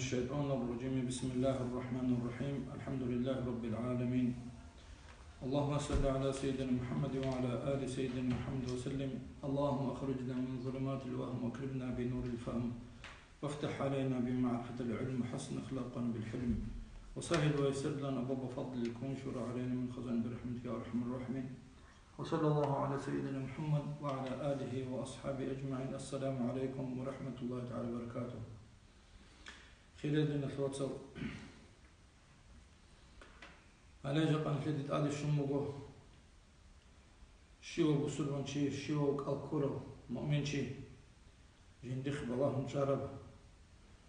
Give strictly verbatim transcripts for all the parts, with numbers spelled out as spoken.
الشيطان الرجيم. بسم الله الرحمن الرحيم. الحمد لله رب العالمين. اللهم صل على سيدنا محمد وعلى آل سيدنا محمد وسلم. اللهم أخرجنا من ظلمات الوهم وأكرمنا بنور الفهم، وافتح علينا بمعرفة العلم وحسن أخلاقنا بالحلم، وسهل ويسر لنا أبواب فضلك وانشر علينا من خزائن برحمتك يا أرحم الراحمين. وصلى الله على سيدنا محمد وعلى آله وأصحابه أجمعين. السلام عليكم ورحمة الله تعالى وبركاته. Хириял диналъул вацал, гьале жакъа нилъеде тӀаде щун буго, щивав бусурманчи, щивав кӀалккурав муъминчи жиндихъ балагьун чӀараб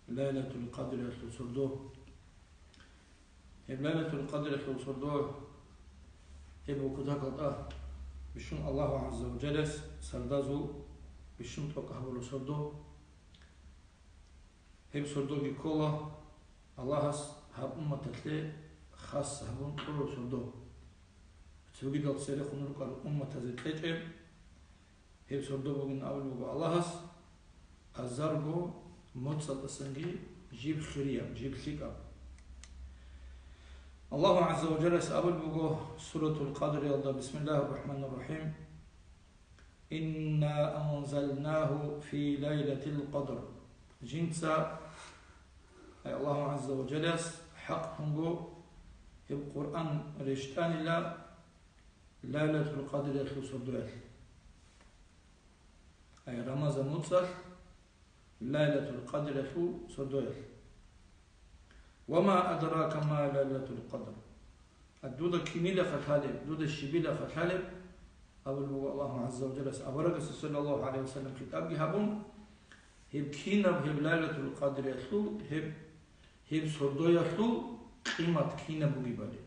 Лайлатул Къадриялъул сордо. Гьеб Лайлатул Къадриялъул сордо гьеб буго кутакалда бищун Аллагьу гӀазза ва жаллас сардазул бищун тӀокӀ гьабураб сордо. Гьеб сордоги ккола Аллагьас гьаб умматалъе хас гьабун кьураб сордо. Цогидал церехун рукӀарал умматазе кьечӀеб гьеб сордо бугин абулеб буго Аллагьас, азарго моцӀалдасанги жиб хирияб, жиб лъикӀаб. Аллагьу гӀазза ва жаллас абулеб буго Суратул Къадриялда: بسم الله الرحمن الرحيم. إنا أنزلناه في ليلة القدر. Жинца, ай Аллагьу гӀазза ва жаллас, хӀакълъунго гьеб Къуръан рещтӀанила Лайлатул Къадриялъул сордоялъ. Ай Рамазан моцӀалъ, Лайлатул Къадриялъул сордоялъ. وما أدراك ما ليلة القدر. А дуда кинилаха лъалеб, дуда щибилаха лъалеб? Абулеб буго Аллагьу гӀазза ва жаллас, аварагасда саллаллагьу гӀалайгьи ва саллам хитӀабги гьабун, гьеб кинаб гьеб Лайлатул Къадриялъул, гьеб, гьеб сордоялъул къимат кинаб бугебали.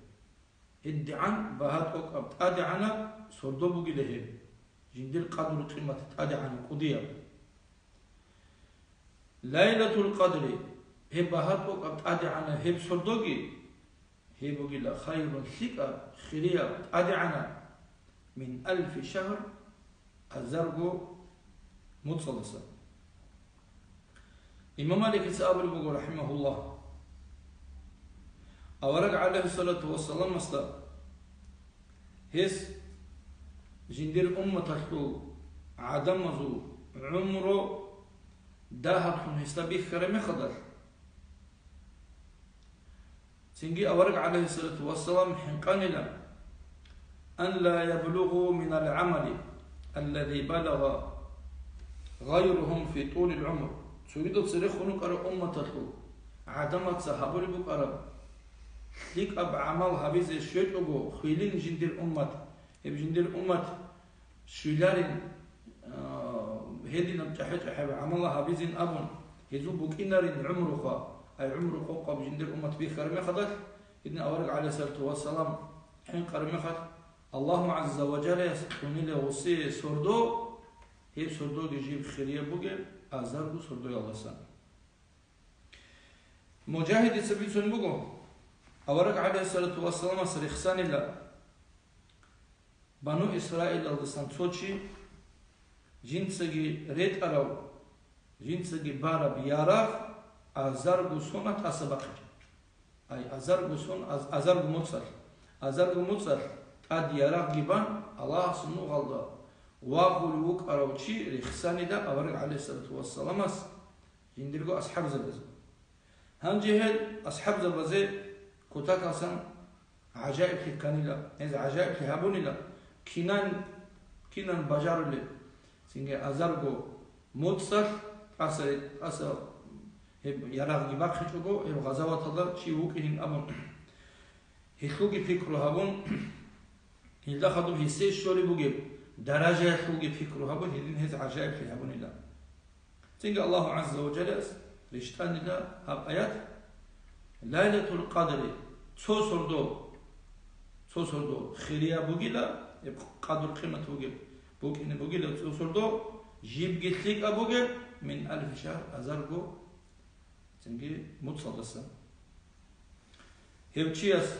ГьедигӀан багьа-тӀокӀаб тӀадегӀанаб сордо бугила гьеб, жиндир къадру-къимат тӀадегӀанаб кӀудияб. Лайлатул Къадри, гьеб багьа-тӀокӀаб тӀадегӀанаб гьеб сордоги, гьеб бугила خير, лъикӀаб, хирияб, тӀадегӀанаб, من ألف شهر, азарго моцӀалдаса. Имам Маликица абулеб буго, рахӀимагьуллагь, авараг гӀалайгьиссалату вассаламасда гьес жиндир умматалъул гӀадамазул гӀумру дагьаблъун гьесда бихьараб мехалдалъ, цинги авараг гӀалайгьиссалату вассалам хӀинкъанила: أن لا يبلغوا من العمل الذي بلغ غيرهم في طول العمر. Цогидал церехун рукӀарал умматалъул гӀадамаца гьабулеб букӀараб лъикӀаб гӀамал гьабизе щвечӀого хвелин жиндир уммат, гьеб жиндир уммат щвеларин, а, гьединаб чӀахӀи-чӀахӀияб гӀамала гьабизин абун, гьезул букӀинарин гӀумруха, ай гӀумру къокъаб жиндир уммат бихьараб мехалдалъ, гьедин авараг гӀалайгьиссалату вассалам хӀинкъараб мехалъ, Аллагьу гӀазза ва жаллаяс кьунила гъосие сордо, гьеб сордоги жиб хирияб бугеб азарго сордоялдасан. Мужагьидица бицун буго, авараг гӀалайгьиссалату вассаламас рехсанила Бану Исраилалдасан цо чи, жинцаги ретӀарав, жинцаги бараб ярагъ азарго сона тӀаса бахъичӀеб. Ай, азарго сон, аз-, азарго моцӀалъ, азарго моцӀалъ тӀад ярагъги бан, Аллагьасул нугӀалда вагъулев вукӀарав чи рехсанила авараг гӀалайгьиссалату вассаламас жиндирго асхӀабзабазул. Гьанже гьел асхӀабзабазе кутакалсан гӀажаиблъи кканила, гьез гӀажаиблъи гьабунила, кинан, кинан бажарулеб, цинги азарго моцӀалъ тӀаса, тӀаса гьеб ярагъги бахъичӀого, гьеб гъазаваталда чи вукӀинин абун. Гьелъулги пикру гьабун, гьелда хадуб гьесие щолеб бугеб даражаялъулги пикру гьабун, гьедин гьез гӀажаиблъи гьабунила. Цинги Аллагьу гӀазза ва жаллас рещтӀанила гьаб аят: Лайлатул Къадри, цо сордо, цо сордо хирияб бугила, гьеб къадру-къимат бугеб, букӀине бугила цо сордо, жибги лъикӀаб бугеб, мин альфи шагьр, азарго, цинги моцӀалдаса. Гьев чияс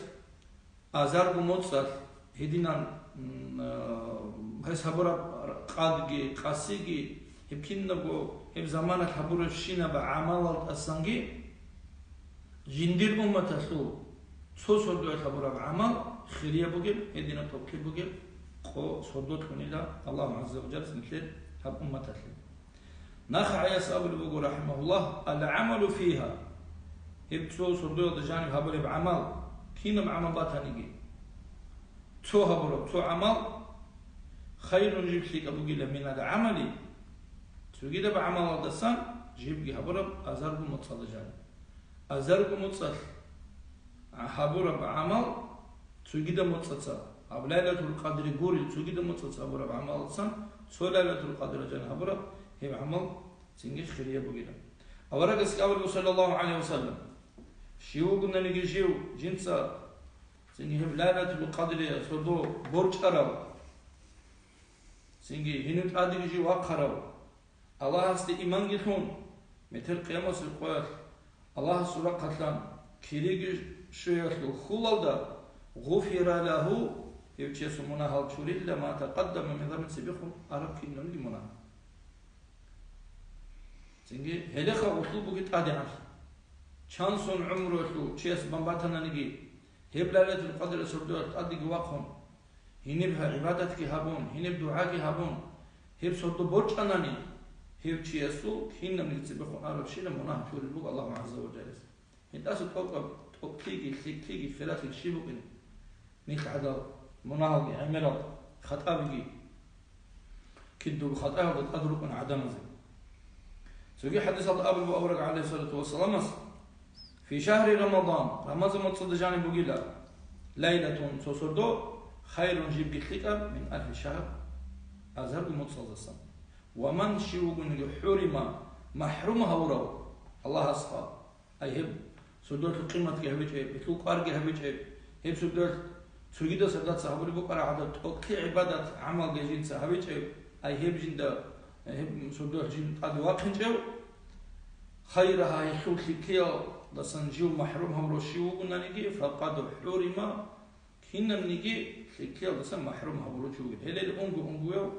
азарго моцӀалъ гьединан, м, а, гьес гьабураб къадги, къасиги, гьеб кинабго гьеб заманалъ гьабурабщинаб гӀамалал тӀасанги, Жиндир умматалъул цо сордоялъ гьабураб гӀамал хирияб бугеб, гьединаб тӀокӀлъи бугеб, къо сордо кьунила Аллагьу гӀазза ва жаллас нилъер гьаб умматалъе. Нахъ гӀаяс абулеб буго, рахӀимагьуллагь, «Ал-гӀамалу фигьа», гьеб цо сордоялда жаниб гьабураб гӀамал, кинаб гӀамал батаниги, цо гьабураб цо гӀамал, «хайрун», жиб лъикӀаб бугила, «минал гӀамали», цогидаб гӀамалалдасан жибги гьабураб азарго моцӀалда жаниб. Азарго моцӀалъ гьабураб гӀамал цогидаб моцӀаца, гьаб Лайлатул Къадри гурел цогидаб моцӀаца гьабураб гӀамалалдасан цо Лайлатул Къадралда жаниб гьабураб гьеб гӀамал цинги хирияб бугила. Аварагас абулеб, саллаллагьу гӀалайгьи ва саллам, щив вугонаниги жив, жинца цинги гьеб Лайлатул Къадрие сордо борчӀарав, цинги гьенив тӀадеги жив вахъарав, Аллагьасде иманги лъун, метер къиямасеб къоялъ Аллагьасул рахъалъан кириги щвеялъул хьулалда, «гъуфира лагьу», гьев чиясул мунагьал чурила, «ма такъаддама мин занби», цебехун араб кинабниги мунагь. Цинги гьелеха гъулъул буги тӀадегӀанлъи. Чансон гӀумруялъул чияс бамбатананиги, гьеб Лайлатул Къадралъ сордоялъ тӀадеги вахъун, гьениб гьа гӀибадатги гьабун, гьениб дугӀаги гьабун, гьеб сордо борчӀанани, гьев чиясул кинабниги цебехун араб щила мунагь чурил буго Аллагьу гӀазза ва жаллас. ГьитӀаса тӀокӀаб тӀокӀлъиги, лъикӀлъиги, хиралъиги щиб букӀин? Нилъ гӀадал мунагьалги, гӀемерал хатӀабиги, кидаго хатӀаялда тӀад рукӀун гӀадамазе. Цоги хӀадисалда абулеб авараг гӀалайгьиссалату вассаламас, «Фи шагьри Рамадан», Рамазан моцӀалда жаниб бугила, «лайлатун», цо сордо, «хайрун», жибги лъикӀаб, «мин алфи шагьр», азарго моцӀалдасан. «Ва ман», щив вугониги, «хӀурима», махӀрум гьавурав Аллагьасха, ай гьеб сордоялъул къиматги гьабичӀеб, гьелъул кӀварги гьабичӀеб, гьеб сордоялъ цогидал сордоца гьабулеб букӀараб гӀадаб тӀокӀлъи гӀибадат, гӀамалги жинца гьабичӀеб, ай гьеб жинда, гьеб сордоялъ жин тӀаде вахъинчӀев, «хайрагьа», гьелъул лъикӀлъиялдасан жив махӀрум гьавурав щив вугонаниги, «факъад хӀурима», кинабниги лъикӀлъиялдасан махӀрум гьавурав чи вугин. Гьелел унго-унгояв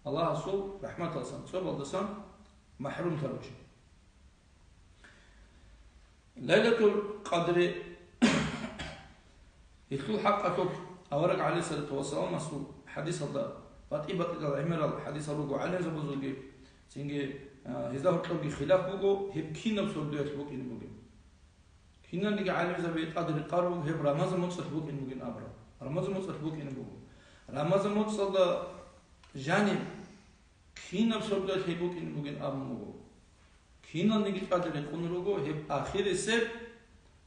Аллагьасул рахӀматалдасан, цӀобалдасан махӀрум тарав чи. Лайлатул Къадри гьелъул хӀакъалъулъ авараг гӀалайгьиссалату вассаламасул хӀадисалда, батӀи-батӀидал гӀемерал хӀадисал руго гӀалимзабазулги, цинги, а, гьезда гьоркьобги хилаф буго, гьеб кинаб сордоялъ букӀине бугеб. Киналниги гӀалимзаби тӀаде рекъараб буго, гьеб Рамазан моцӀалъ букӀине бугин абураб. Рамазан моцӀалъ букӀине буго. Рамазан моцӀалда жаниб кинаб сордоялъ гьеб букӀине бугин абун буго. Киналниги тӀаде рекъон руго гьеб ахирисеб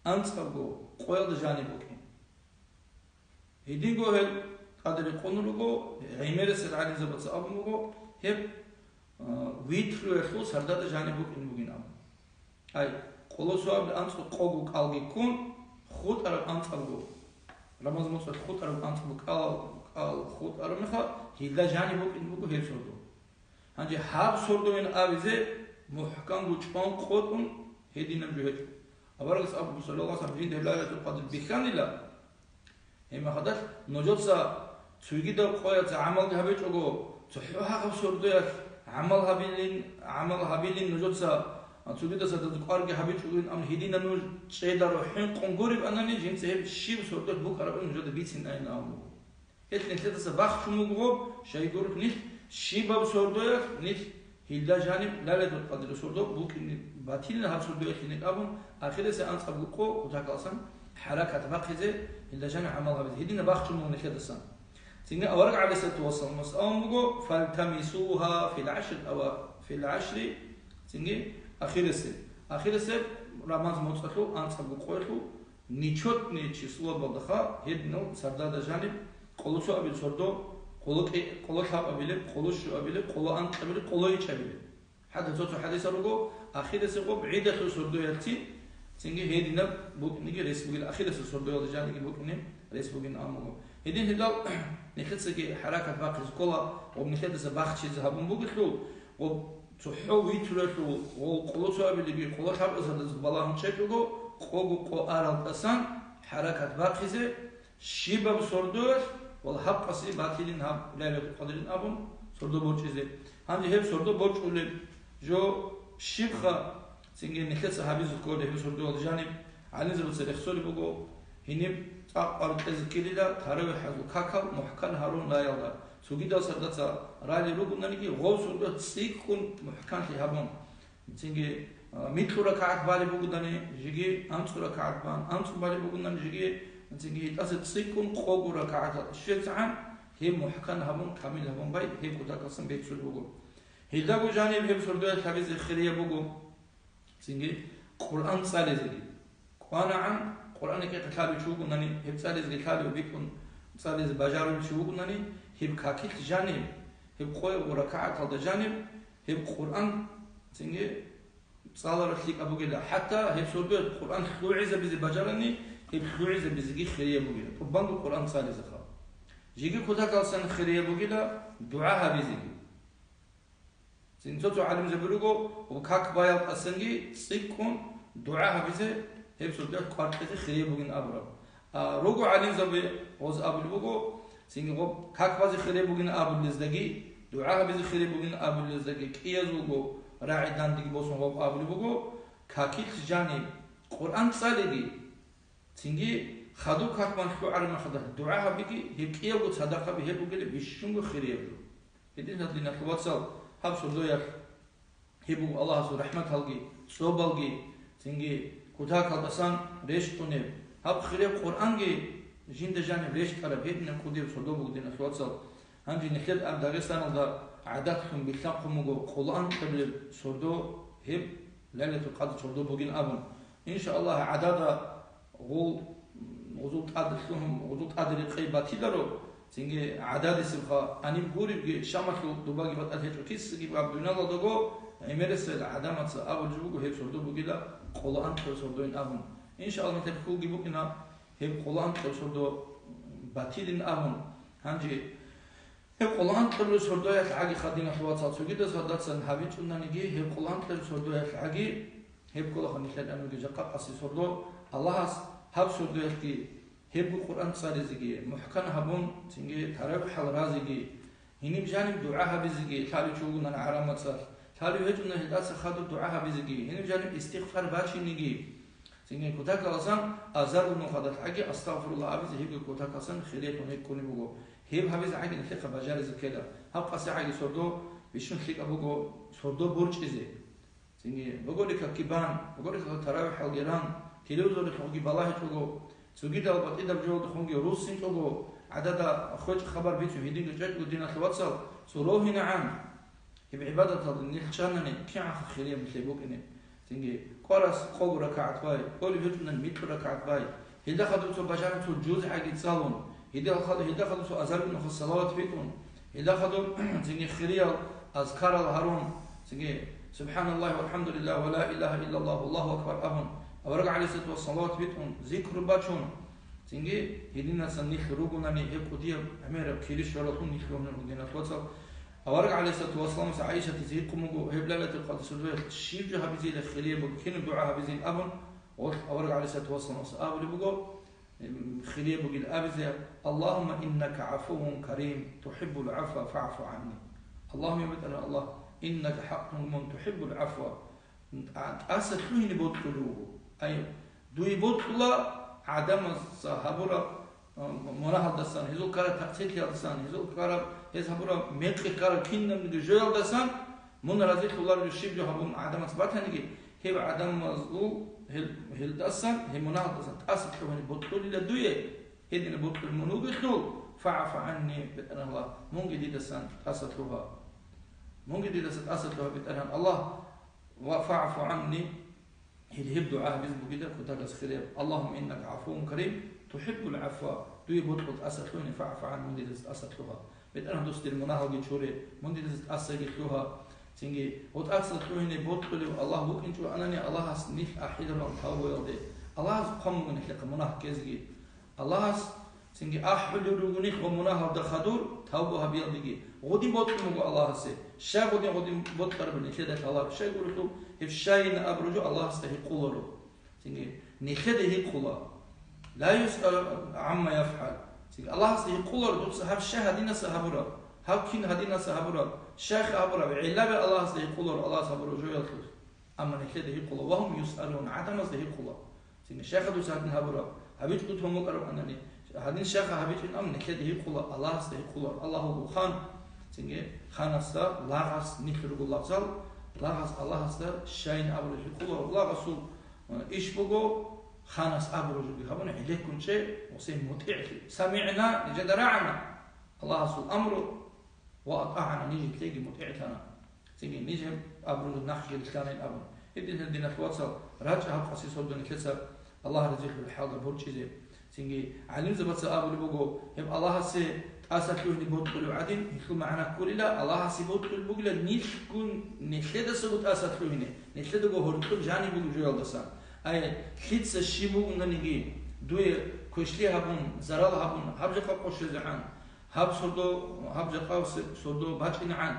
анцӀабго къоялда жаниб букӀин. Гьединго гьеб тӀаде рекъон руго, гӀемерисел гӀалимзабаца абун буго, гьеб, а, витруялъул сардада жаниб букӀин бугин абун. Ай, къоло цоабилеб анцӀго къого кӀалги ккун, хутӀараб анцӀабго, Рамазан моцӀалъ хутӀараб анцӀабго кӀал, кӀал хутӀараб мехалъ, гьелда жаниб букӀин буго гьеб сордо. Гьанже гьаб сордоян абизе мухӀканго чӀван къотӀун гьединаб жо гьечӀо. Аварагас абун, саллаллагьу гӀалайгьи ва саллам, жинда гьеб Лайлатул Къадр бихьанила, гьеб мехалъ нужеца цогидаб къоялъ гӀамалги гьабичӀого, цохӀо гьагъаб сордоялъ гӀамал гьабилин, гӀамал гьабилин нужеца, цогидаса кӀварги гьабичӀогин, амма гьединаб нуж чӀедаро хӀинкъун гуреб анани, жинца гьеб щиб сордоялъ букӀарабин нужеда бицин айин абун буго. Гьелъ нилъедаса бахчун буго, щайгурелъул нилъ щибаб сордоялъ нилъ гьелда жаниб Лайлатул Къадрил сордо букӀине батилин, гьаб сордоялъ гьениб абун, ахирисеб анцӀабго къо кутакалъан хӀаракат бахъизе, гьелда жаниб гӀамал гьабизе. Гьединаб бахчун буго нилъедасан. Цинги авараг гӀалайгьиссалату вассаламас абун буго, «Фалтамисугьа фил гӀашри ава-, фил гӀашри», цинги ахирисеб. Ахирисеб Рамазан моцӀалъул анцӀабго къоялъул нечётное число балдаха, гьединал сардада жаниб, къоло цоабилеб сордо, къоло кье-, къоло лъабабилеб, къоло щуабилеб, къоло анкьабилеб, къоло ичӀабилеб. ХӀатта цо-цо хӀадисал руго, ахирисеб къо гӀидалъул сордоялъцин, цинги гьединаб букӀиниги рес бугин, ахирисеб сордоялда жаниги букӀине рес бугин абун буго. Гьедин гьедал нилъецаги хӀаракат бахъизе ккола, ва нилъедаса бахчизе гьабун бугелъул, ва цохӀо витрулъул ва къоло цоабилебги къоло лъабазда балагьун чӀечӀого, къого къо арал тӀасан хӀаракат бахъизе, щибаб сордоялъ вал хӀакъасе батилин гьаб Лайлатул Къадрин абун сордо борчӀизе. Гьанже гьеб сордо борчӀулеб жо щибха, цинги нилъеца гьабизе кколеб гьеб сордоялда жаниб гӀалимзабаца рехсолеб буго, гьениб цӀакъ къваркьезе ккелила таравихӀазул какал мухӀкан гьарун раялда, цогидал сордоца ралел ругонаниги, гъов сордо цӀикӀкӀун мухӀканлъи гьабун. Цинги, а, микьу ракагӀат балеб бугодани, жеги анцӀу ракагӀат бан, анцӀу балеб бугодани, жеги, цинги гьитӀаса цӀикӀкӀун къого ракагӀатал щвезегӀан, гьеб мухӀкан гьабун, камил гьабун бай, гьеб кутакалсан беццулеб буго. Гьелдаго жаниб гьеб сордоялъ гьабизе хирияб буго. Цинги Къуръан цӀализеги. КӀванагӀан Къуръан рекӀехъе лъалев чи вугунани, гьеб цӀализеги лъалев битӀун цӀализе бажарулев чи вугунани, гьеб какилъ жаниб, гьеб къойго ракагӀаталда жаниб, гьеб Къуръан цинги цӀаларал лъикӀаб бугила, хӀатта гьеб сордоялъ Къуръан лъугӀизабизе бажарани, гьеб лъугӀизабизеги хирияб бугила, тӀубанго Къуръан цӀализеха. Жеги кутакалсан хирияб бугила дугӀа гьабизеги. Цин цо-цо гӀалимзаби руго, ва как баял тӀасанги цӀикӀкӀун дугӀа гьабизе гьеб сордоялъ кӀвар кьезе хирияб бугин абураб. А, руго гӀалимзаби гъоз абулеб буго, цинги гъоб как базе хирияб бугин абулездаги, дугӀа гьабизе хирияб бугин абулездаги, кӀиязулго рагӀи дандеги босун гъоб абулеб буго, какилъ жаниб Къуръан цӀалиги, цинги хадуб как бан лъугӀараб мехалда дугӀа гьабиги, гьеб кӀиявго цадахъаби гьеб бугила бищунго хирияб жо. Гьединлъидал, диналъул вацал, гьаб сордоялъ гьеб буго Аллагьасул рахӀматалги, цӀобалги, цинги кутакалдасан рещтӀунеб. Гьаб хирияб Къуръанги жинда жаниб рещтӀараб, гьединаб кӀудияб сордо буго, диналъул вацал. Гьанже нилъер гьаб Дагъистаналда гӀадатлъун билълъанхъун буго къоло анкьабилеб сордо, гьеб Лайлатул Къадр сордо бугин абун. Иншааллагь, гӀадада гъул, гъузул тӀад лъугьун, гъузул тӀад рекъей батиларо, цинги гӀададисебха, гьаниб гуребги, Шамалъул дубаги батӀал гьечӀо, кисаги баб дуниялалдаго гӀемерисел гӀадамаца абулеб жо буго, гьеб сордо бугила къоло анкьаб сордойин абун. Иншааллагь, нилъер хьулги букӀина гьеб къоло анкьаб сордо батилин абун. Гьанже Гьеб къоло анкьабилеб сордоялъ гӀаги, диналъул вацал, цогидаз гьадасан гьабичӀунаниги, гьеб къоло анкьабилеб сордоялъ гӀаги, гьеб кколаха нилъер амруги жакъа къаси сордо, Аллагьас гьаб сордоялъги, гьебго Къуръан цӀализеги, мухӀкан гьабун, цинги таравихӀал разеги, гьениб жаниб дугӀа гьабизеги, лъалев чи вугони гӀарамацӀалъ, лъалев гьечӀони гьелдаса хадуб дугӀа гьабизеги, гьениб жаниб истигъфар бачиниги, цинги кутакаласан азарул нухадалъ гӀаги астагъфируллагь абизе гьебги кутакалсан хириялъун гьикъунеб буго. Гьеб гьабизе гӀаги нилъехъа бажаризе ккела. Гьаб къаси гӀаги сордо бищун лъикӀаб буго, сордо борчӀизе. Цинги, богорикабги бан, богорикаб таравихӀалги ран, телевизоралъухъги балагьичӀого, цогидал батӀидаб жоялдехунги руссинчӀого, гӀадада хвечӀеб хабар бицун гьединго чӀечӀого, диналъул вацал, цо рогьинегӀан. Гьеб гӀибадаталда нилъ чанани, кигӀанха хирияб нилъее букӀине. Цинги, кӀварас къого ракагӀат бай, кӀолеб гьечӀони микьу ракагӀат бай. Гьелда хадуб цо бажаран цо жуз гӀаги цӀалун, гьелда хадуб, гьелда хадуб цо азаргун нухалъ салават битӀун, гьелда хадуб цинги хириял азкарал гьарун, цинги, «Субханаллагь валхамдулиллагь ва ла илагьа иллаллагь валлагьу акбар» абун, авараг гӀалайгьиссалату вассалам салават битӀун, зикру бачун, цинги, гьединасан нилъ ругунани гьеб кӀудияб гӀемераб кири щвараллъун нилъ ругунани, диналъул вацал. Авараг гӀалайгьиссалату вассаламас ГӀайшатица гьикъун буго, гьеб Лайлатул Къадр сордоялъ щиб жо гьабизейила хирияб буго, кинаб дугӀа гьабизейин абун, гъолъ авараг гӀалайгьиссалату вассаламас абулеб буго, м, хирияб бугин абизе: «Аллагьумма иннака гӀафувун карим, тухӀиббул гӀафва фагӀфу гӀанни». Аллагьумма, я БетӀергьан Аллагь, иннака, хӀакълъун мун, тухӀиббул гӀафва, тӀа-, тӀаса лъугьине бокьулев вуго. Ай, дуе бокьула гӀадамаз гьабураб, а, мунагьалдасан, гьезул ккараб такъсирлъиялдасан, гьезул ккараб, гьез гьабураб мекъи ккараб кинабниги жоялдасан, мун разилъуларев щиб жо гьабун гӀадамаз батаниги, гьеб гӀадамазул гьел-, гьелдасан, гьеб мунагьалдасан тӀаса лъугьине бокьулила дуе, гьединаб бокьулев мун вугелъул, фагӀфу гӀанни, БетӀергьан Аллагь, мунги дидасан тӀаса лъугьа. Мунги дидаса тӀаса лъугьа, БетӀергьан Аллагь, ва фагӀфу гӀанни, гьел гьеб дугӀа гьабизе бугила кутакалъ хирияб: «Аллагьумма иннака гӀафувун карим, тухӀиббул гӀафва», дуе бокьула тӀаса лъугьине, фагӀфу гӀанни, мун дидаса тӀаса лъугьа. БетӀергьан, дос дир мунагьалги чуре, мун дидаса тӀасаги лъугьа. Цинги, гъо тӀаса лъугьине бокьулев Аллагь вукӀинчӀо анани, Аллагьас нилъ ахӀиларун тавбуялде. Аллагьас хъван буго нилъехъа мунагь ккезеги. Аллагьас цинги ахӀулел ругони гъо мунагьалда хадур тавбу гьабиялдеги. Гъодин бокьун буго Аллагьасе. Щай гъодин, гъодин бокьараб нилъеда лъаларо? Щай гурелъул, гьеб щайин абураб жо Аллагьасда гьикъуларо. Цинги нилъеда гьикъула. Ла юсъалу гӀамма яфгӀал. Цинги Аллагьасда гьикъуларо, дуца гьаб щай гьадинаса гьабураб, гьаб кин гьадинаса гьабураб, щайха гьабураб, гӀиллаби Аллагьасда гьикъуларо, Аллагьас гьабураб жоялъулъ. Амма нилъеда гьикъула, ва гьум юсъалун, гӀадамазда гьикъула. Цинги щайха дуца гьадин гьабураб? ГьабичӀо дуца гьабун букӀараб анани. Гьадин щайха гьабичӀин абун, нилъеда гьикъула, Аллагьасда гьикъула, Аллагь вуго хан. Цинги ханасда лагъас нилъ руго лагъзал, лагъас Аллагьасда щайин абураб гьикъула, лагъасул, э, иш буго, ханас абураб жоги гьабуна, гӀелеккун чӀе, ва сен мутӀигӀлъи. СамигӀна, нижеда рагӀана Аллагьасул амру, ва атӀагӀна, нижетлъеги мутӀигӀлъана. Цинги ниж гьеб абураб нахъги рилълъанин абун. Гьедин гьел диналъ вацал, рачӀа гьаб къаси сордо нилъеца Аллагь разилъулеб хӀалда борчӀизе. Цинги гӀалимзабаца абулеб буго, гьеб Аллагьасе тӀаса лъугьине бокьулеб гӀадин, гьелъул магӀна кколила, Аллагьасе бокьулеб бугила нилъгун нилъедасаго тӀаса лъугьине, нилъедаго гьоркьоб жаниб бугеб жоялдасан. Ай, лъица щиб бугониги, дуе квешлъи гьабун, зарал гьабун, гьаб жакъа къощезегӀан, гьаб сордо, гьаб жакъа се-, сордо бачӀинегӀан,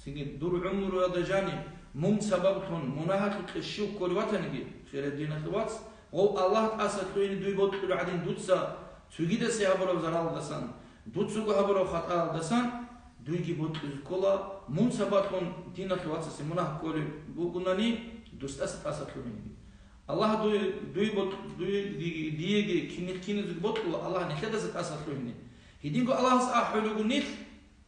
цинги дур гӀумруялда жаниб мун сабаблъун мунагьалъукье щив кколев ватаниги, хирияв диналъул вац, гъов Аллагь тӀаса лъугьине дуе бокьулеб гӀадин, дуца цогидасе гьабураб заралдасан, дуцаго гьабураб хатӀаялдасан дуйги бокьизе ккола, мун сабаблъун диналъул вацасе мунагь кколеб бугонани, дус тӀаса тӀаса лъугьинеги. Аллагь дуе, дуе бокь-, дуе, ди-, диеги кинил-, киназеги бокьула Аллагь нилъедаса тӀаса лъугьине. Гьединго Аллагьас ахӀулего нилъ,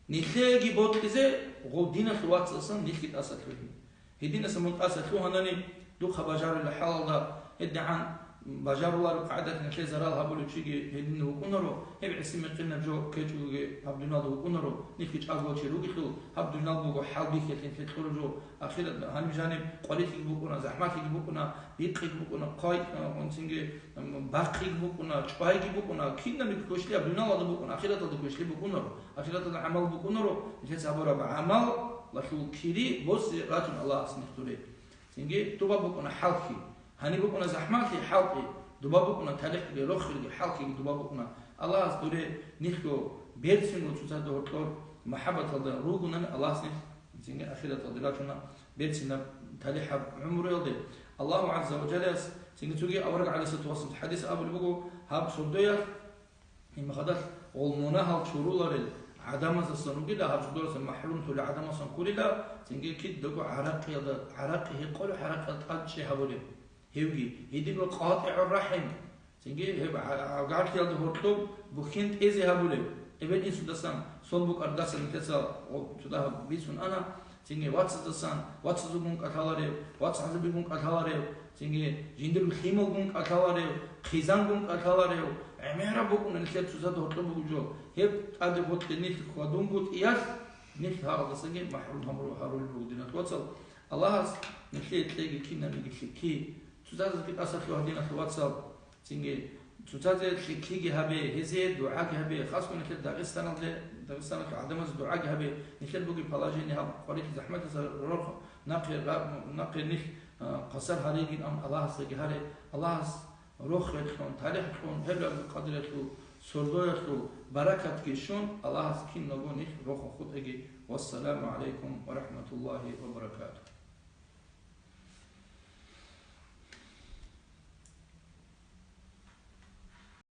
нилъееги бокьизе, гъов диналъул вацасан нилъги тӀаса лъугьине. Гьединаса мун тӀаса лъугьанани, духъа бажарулел хӀалалда, гьедигӀан бажарулареб къагӀидалъ нилъее зарал гьабулев чиги гьедин вукӀунаро, гьеб гӀиси-микъинаб жо ккечӀогоги гьаб дуниялда вукӀунаро, нилъги чӀаголъи ругелъул, гьаб дуниял буго хӀалбихьиялъе нилъер кьураб жо, ахират гьаниб жаниб къварилъиги букӀуна, захӀмалъиги букӀуна, бикъиги букӀуна, хъвай, э, цинги, м, бахъиги букӀуна, чӀвайги букӀуна, кинабниги квешлъи гьаб дуниялалда букӀуна, ахираталда квешлъи букӀунаро, ахираталда гӀамал букӀунаро, нилъеца гьабураб гӀамалалъул кири босе рачӀун Аллагьас нилъ дуре. Цинги дуба букӀуна хӀалхьи. Гьаниб букӀуна захӀмалъи, хӀалкъи. Дуба букӀуна талихӀги, рохелги, хӀалхьиги дуба букӀуна. Аллагьас дуре нилъго берцинго цоцазда гьоркьор махӀаббаталда ругонани, Аллагьас нилъ цинги ахираталде рачӀуна берцинаб талихӀаб гӀумруялде. Аллагьу гӀазза ва жаллаяс цинги цоги авараг гӀалайгьиссалату вассаламас хӀадис абулеб буго, гьаб сордоялъ Гьеб мехалда гъол мунагьал чуруларел гӀадамаздасан ругила, гьаб жо дурасан махӀрумлъулел гӀадамаздасан кколила, цинги кидаго гӀаракъиялда, гӀаракъи гьекъолев, гӀаракъиялда тӀад чӀей гьабулев. Гьевги, гьединго къатӀигӀур рахӀим, цинги гьеб гӀа-, гӀагарлъиялда гьоркьоб бухьен тӀезе гьабулев. Эбел-инсудасан сон букӀардасан нилъеца гъо-, цо дагьаб бицун ана, Цинги вацаздасан, вацазулгун кӀалъаларев, вацгӀазабигун кӀалъаларев, цинги жиндирго лъималгун кӀалъаларев, хъизангун кӀалъаларев, гӀемераб букӀуна нилъер цоцазда гьоркьоб бугеб жо. Гьеб тӀаде гьоркье нилъ хьвадунгутӀиялъ, нилъ гьагъадасаги махӀрум гьарулел буго, диналъул вацал. Аллагьас нилъее кьеги кинабниги лъикӀлъи, цоцаздаги тӀаса лъугьа, диналъул вацал. Цинги цоцазе лъикӀлъиги гьабе, гьезие дугӀаги гьабе, хасго нилъер Дагъистаналде, Дагъистаналъул гӀадамазе дугӀаги гьабе, нилъер бугеб положение гьаб къварилъи захӀматалдаса рорх нахъе ра-, нахъе нилъ, а, хъасар гьаригин ам Аллагьасдаги гьаре, Аллагьас рохелъун, талихӀлъун, гьеб рагъ-къадириялъул, сордоялъул баракатги щун, Аллагьас киналго нилъ рохун хутӀеги. Вассаламу гӀалайкум ва рахӀматуллагьи ва баракатугь.